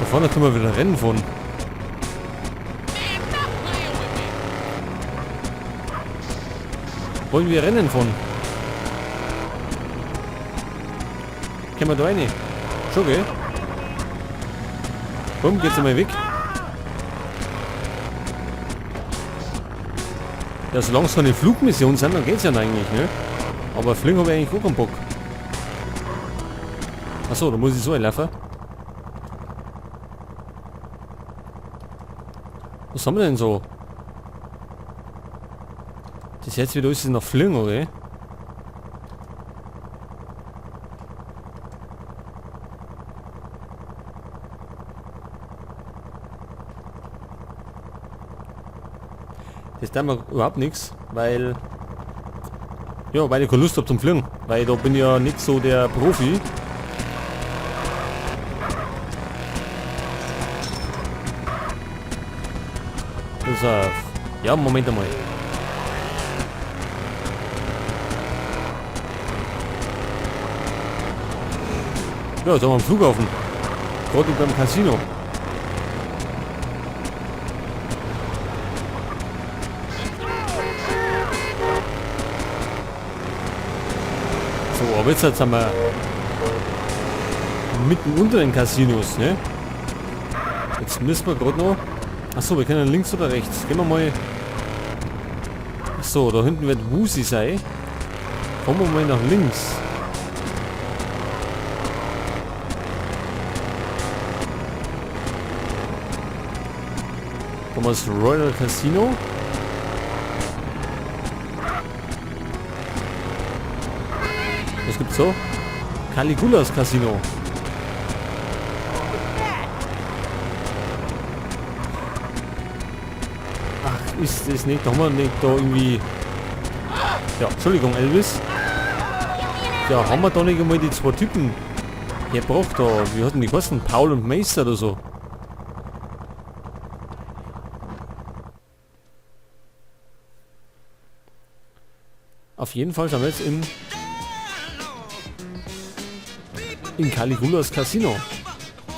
Da vorne können wir wieder Rennen fahren. Wollen wir Rennen fahren? Können wir da rein? Schon, gell? Bumm, geht's einmal weg. Ja, solange es keine Flugmissionen sind, dann geht's ja eigentlich, ne? Aber fliegen habe ich eigentlich auch keinen Bock. Achso, da muss ich so einlaufen. Was haben wir denn so? Das jetzt wieder ist noch fliegen, oder? Das tut mir überhaupt nichts, weil... Ja, weil ich keine Lust hab zum Fliegen. Weil da bin ich ja nicht so der Profi. Pass auf. Ja, Moment einmal. Ja, jetzt haben wir einen Flughafen. Gerade beim Casino. So, aber jetzt sind wir mitten unter den Casinos, ne? Jetzt müssen wir gerade noch... Achso, wir können links oder rechts. Gehen wir mal... Achso, da hinten wird Woozie sein. Kommen wir mal nach links. Kommen wir das Royal Casino. Was gibt's so? Caligulas Casino. Ach, ist das nicht? Da haben wir nicht da irgendwie... Ja, Entschuldigung, Elvis. Ja, haben wir da nicht einmal die zwei Typen hergebracht da? Wie hatten die geheißen? Paul und Meister oder so. Auf jeden Fall sind wir jetzt in Caligulas Casino.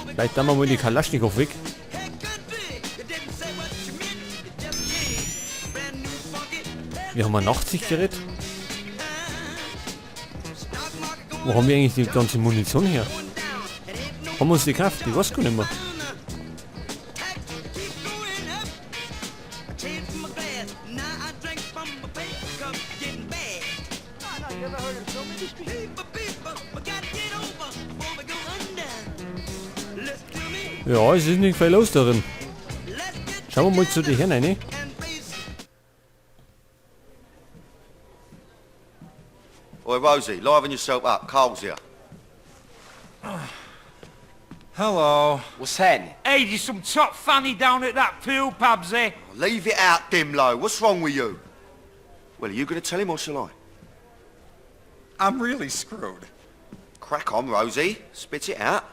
Vielleicht dann mal die Kalaschnikow weg. Wir haben ein Nachtsichtgerät. Wo haben wir eigentlich die ganze Munition her? Haben wir uns die gekauft? Ich weiß gar nicht mehr. Ja, es ist nicht viel los darin. Schauen wir mal zu den Herren rein. Oi, Rosie, liven yourself up. Carl's here. Hello. What's happening? Hey, there's some top fanny down at that pool, Pabsy. Leave it out, Dimlo. What's wrong with you? Well, are you going to tell him or shall I? I'm really screwed. Crack on, Rosie. Spit it out.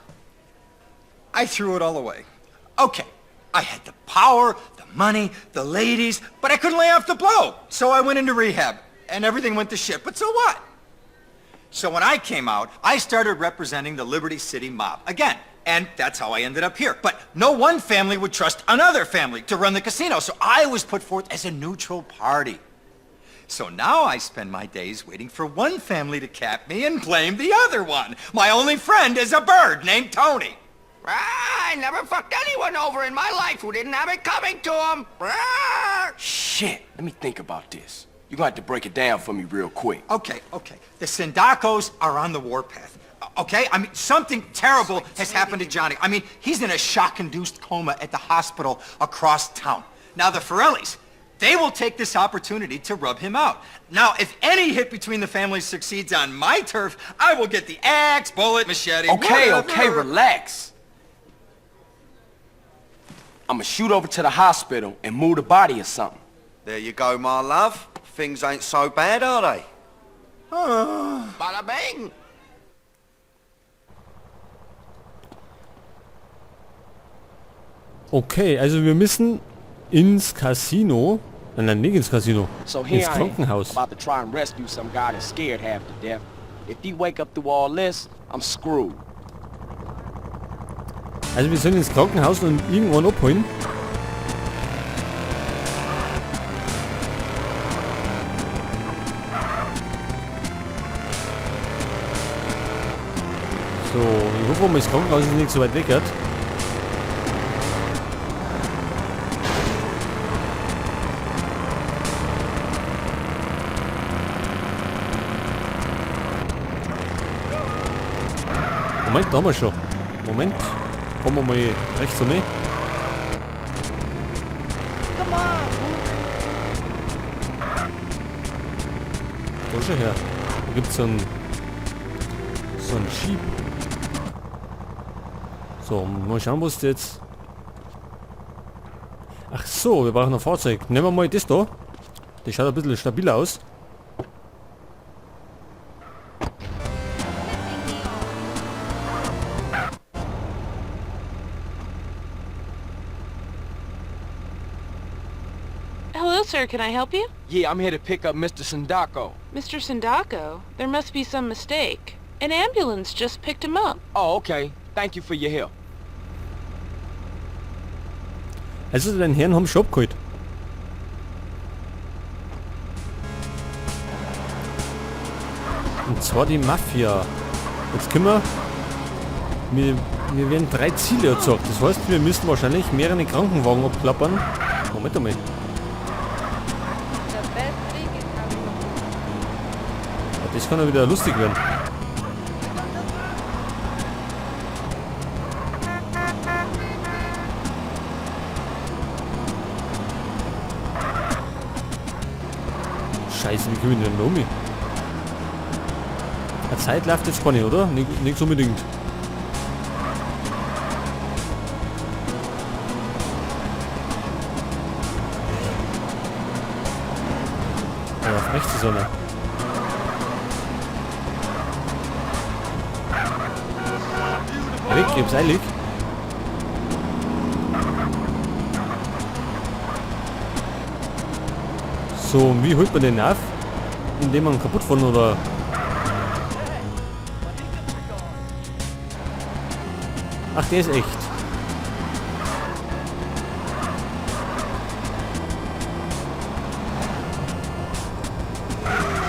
I threw it all away. Okay, I had the power, the money, the ladies, but I couldn't lay off the blow. So I went into rehab, and everything went to shit, but so what? So when I came out, I started representing the Liberty City mob again. And that's how I ended up here. But no one family would trust another family to run the casino, so I was put forth as a neutral party. So now I spend my days waiting for one family to cap me and blame the other one. My only friend is a bird named Tony. I never fucked anyone over in my life who didn't have it coming to 'em. Ah! Shit, let me think about this. You're gonna have to break it down for me real quick. Okay, okay. The Sindacos are on the warpath. Okay? I mean, something terrible has happened to Johnny. I mean, he's in a shock-induced coma at the hospital across town. Now, the Forellis, they will take this opportunity to rub him out. Now, if any hit between the families succeeds on my turf, I will get the axe, bullet, machete, Okay, whatever. okay, relax. I'ma shoot over to the hospital and move the body or something. There you go, my love. Things ain't so bad, are they? Bada bing. Okay, also wir müssen ins Casino. Nein, nein, nicht ins Casino. So here Ins I am, Krankenhaus. about to try and rescue some guy that's scared half to death. If he wake up through all this, I'm screwed. Also wir sollen ins Krankenhaus und irgendwann abholen. So, ich hoffe mal, das Krankenhaus ist nicht so weit weg. Hat. Moment, da haben wir schon. Moment. Kommen wir mal rechts um. Da schon her. Da gibt es so ein Jeep. So, mal schauen, was jetzt... Ach so, wir brauchen ein Fahrzeug. Nehmen wir mal das da. Das schaut ein bisschen stabiler aus. Hello, sir. Can I help you? Yeah, I'm here to pick up Mr. Sindacco. Mr. Sindacco, there must be some mistake. An ambulance just picked him up. Oh, okay. Thank you for your help. Also den Herrn haben schon abgeholt. Und zwar die Mafia. Jetzt können wir... Wir werden 3 Ziele erzeugt. Das heißt, wir müssen wahrscheinlich mehrere Krankenwagen abklappern. Moment einmal. Ja, das kann ja wieder lustig werden. Scheiße, wie kommen wir denn da um? Die Zeit läuft jetzt gar nicht, oder? Nix unbedingt. Ja, auf rechts ist einer. Weg, ich hab's eilig. So, und wie holt man den auf? Indem man kaputt fahren, oder? Ach, der ist echt.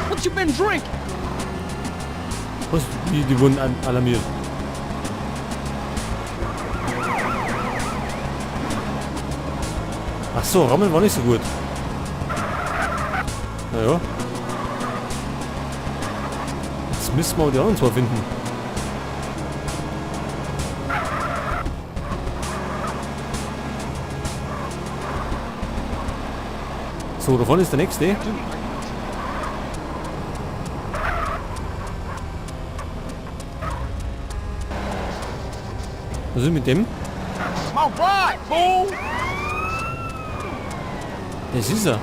What you been drinking? Was? Wie, die wurden alarmiert. Ach so, Rammeln war nicht so gut. Naja. Jetzt müssen wir die anderen zwei finden. So, da vorne ist der nächste. Was ist mit dem? Das ist er.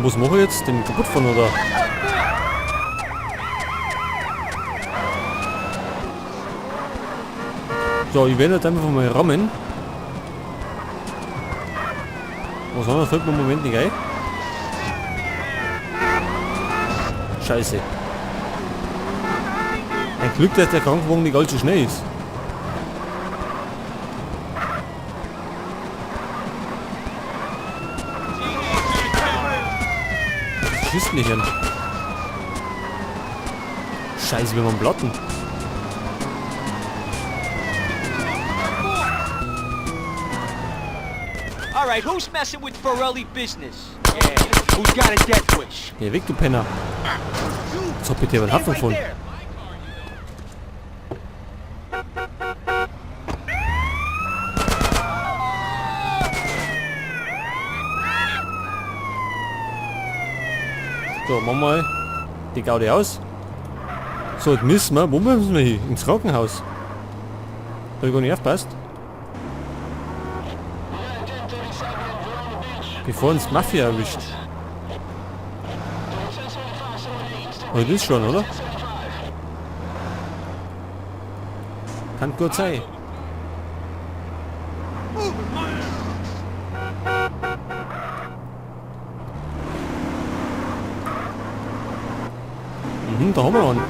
Was mache ich jetzt? Den kaputt fahren, oder? So, ich werde jetzt einfach mal rammen. Was anderes fällt mir im Moment nicht ein. Scheiße. Ein Glück, dass der Krankenwagen nicht allzu schnell ist. Das schießt nicht an. Scheiße, wir haben einen Platten. All right, who's messing with Forelli business? Yeah, who's got a death wish? Geh weg, du Penner. Jetzt hab ich dir einen Haufen voll. So, machen wir mal die Gaudi aus. So, jetzt müssen wir, wo müssen wir hin? Ins Krankenhaus. Da hab ich gar nicht aufgepasst. Bevor uns Mafia erwischt. Oh, das ist schon, oder? Kann gut sein. Mhm, da haben wir noch einen.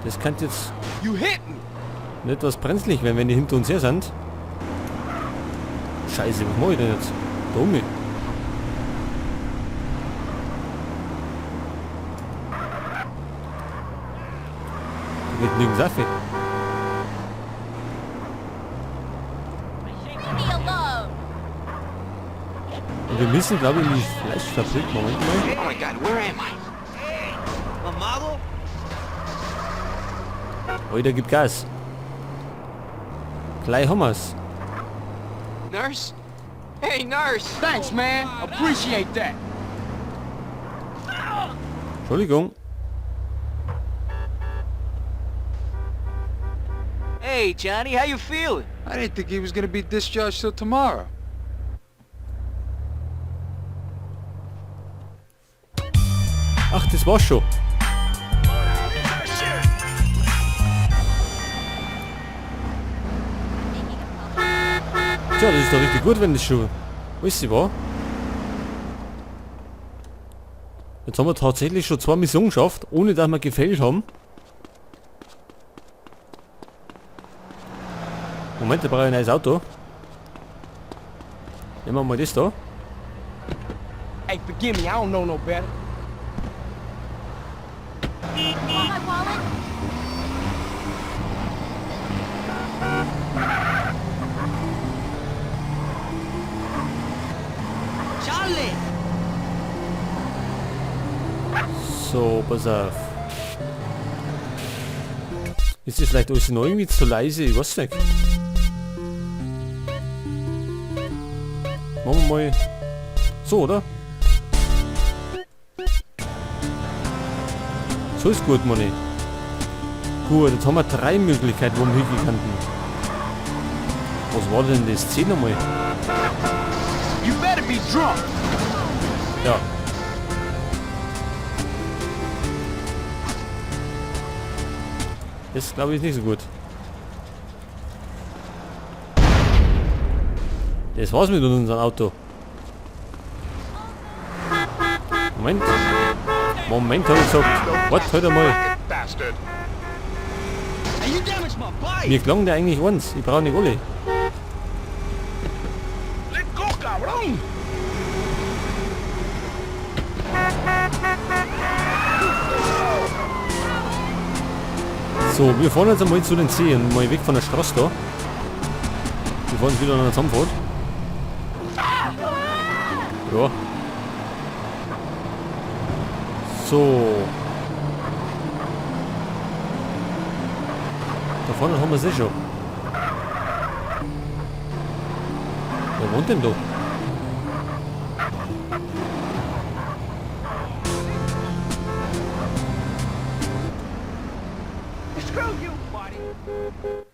Das könnte jetzt You hit me. nicht etwas brenzlig werden, wenn die hinter uns her sind. Scheiße, was mache ich denn jetzt? Da um mich. Da geht nirgends auf. Leave me alone. Und wir müssen, glaube ich, in die Fleischfabrik. Moment mal. Oh my god, where am I? Alter, gib Gas. Gleich haben wir's. Nurse? Hey, nurse! Thanks, man. Appreciate that. Entschuldigung. Hey, Johnny, how you feeling? I didn't think he was gonna be discharged till tomorrow. Ach, das war's schon. Tja, das ist doch richtig gut, wenn das schon alles war. Jetzt haben wir tatsächlich schon zwei Missionen geschafft, ohne dass wir gefailt haben. Moment, da brauche ich ein neues Auto. Nehmen wir mal das da. Hey, forgive me. I don't know no better. Want my wallet? Charlie! So, pass auf. Ist das vielleicht alles noch irgendwie zu leise? Ich weiß nicht. Machen wir mal so, oder? So ist gut, Money. Gut, jetzt haben wir drei Möglichkeiten, wo wir hingehen könnten. Was war denn das? 10 nochmal? You better be drunk. Ja. Das glaube ich nicht so gut. Das war's mit unserem Auto. Moment. Moment, hab ich gesagt. Warte halt einmal. Bastard. Hey, you damaged my bike! Mir klang der eigentlich eins. Ich brauche nicht alle. Let go, cabrón. So, wir fahren jetzt einmal zu den Zehen. Mal weg von der Straße da. Wir fahren wieder an der Zusammenfahrt. Ja. So. Da vorne haben wir es eh schon. Wer wohnt denn da? Screw you, buddy!